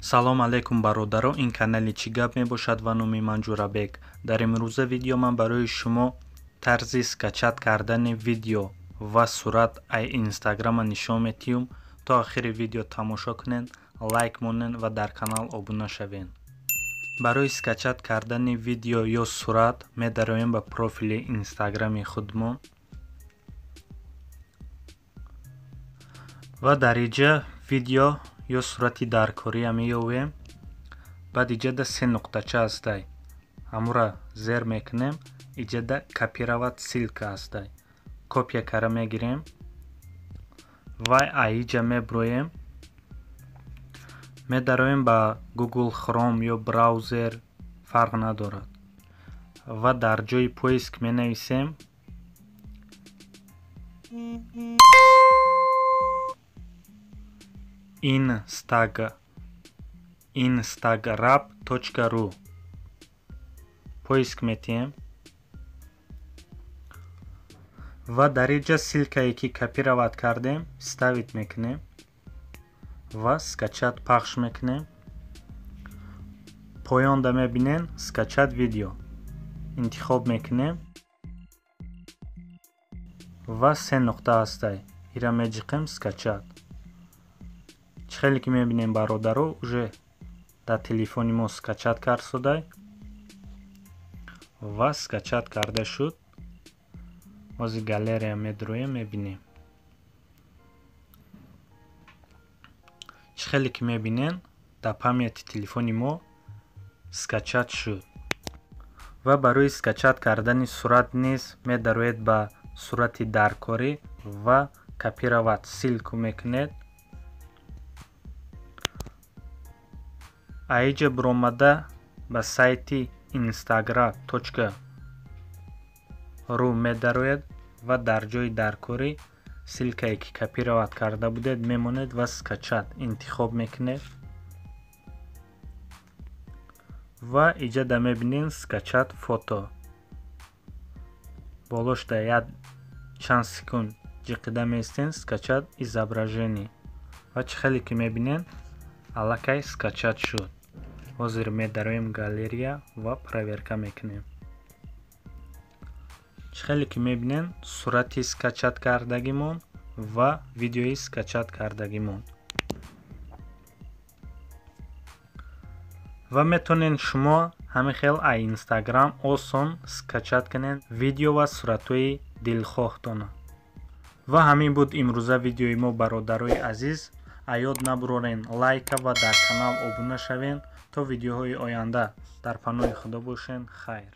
Салом алейкум, бародаро! Ин канали «Чӣ гап» мебошад ва номи ман Ҷурабек. Дар имрӯза видео ман барои шумо тарзи скачать кардани видео ва сурат ай Инстаграма нишон метиҳум. То охири видео тамошо кунед, лайк монед ва дар канал обуна шавед. Барои скачать кардани видео ё сурат медароем ба профили Инстаграми худмон ва дар иҷа видео ё сурати даркория меёвем. Баъд иҷада се нуқтача ҳастай, ҳамура зер мекунем. Иҷада «Копировать ссылка» ҳастай, копия кара мегирем ва аиҷа меброем, медароем ба Google Chrome ё браузер, фарқ надорад, ва дар ҷои поиск менависем instagrab.ru, поиск метиҳем ва дар инҷа ссылкае ки копировать кардем, вставить мекунем ва «Скачать» пахш мекунем. Поёнда мебинем «Скачать видео», интихоб мекунем ва се нуқта ҳастай, ира меҷиқем, «Скачать». Чӣ хеле ки мебинем, бародаро, уже дар телефони мо скачать кард шудай ва скачать карда шуд. Ҳозир галерея медроем, мебинем. Чӣ хеле ки мебинем, дар памяти телефони мо скачать шуд. Ва барои скачать кардани сурат низ медароед ба сурати даркорӣ ва «Копировать ссылку» мекунед. Аиҷа биромада ба сайти instagram.ru медароед ва дар ҷои даркорӣ ссылкае ки копировать карда будед мемонед ва «Скачать» интихоб мекунед ва иҷада мебинед «Скачать фото». Болошда як чанд секунд ҷиқида меистем, «Скачать изображение», ва чӣ хеле ки мебинед, аллакай скачать шуд. Ҳозир медароем галерея ва проверка мекунем. Чӣ хеле ки мебинем, сурати скачать кардагимон ва видеои скачать кардагимон. Ва метавонед шумо ҳамин хел ай Инстаграм осон скачать кунед видео ва суратҳои дилхоҳтона. Ва ҳамин буд имрӯза видеои мо, бародарои азиз. Аёд набурорен лайка ва дар канал обуна шавен. То видеоҳои оянда дар паноҳи Худо бошен. Хайр.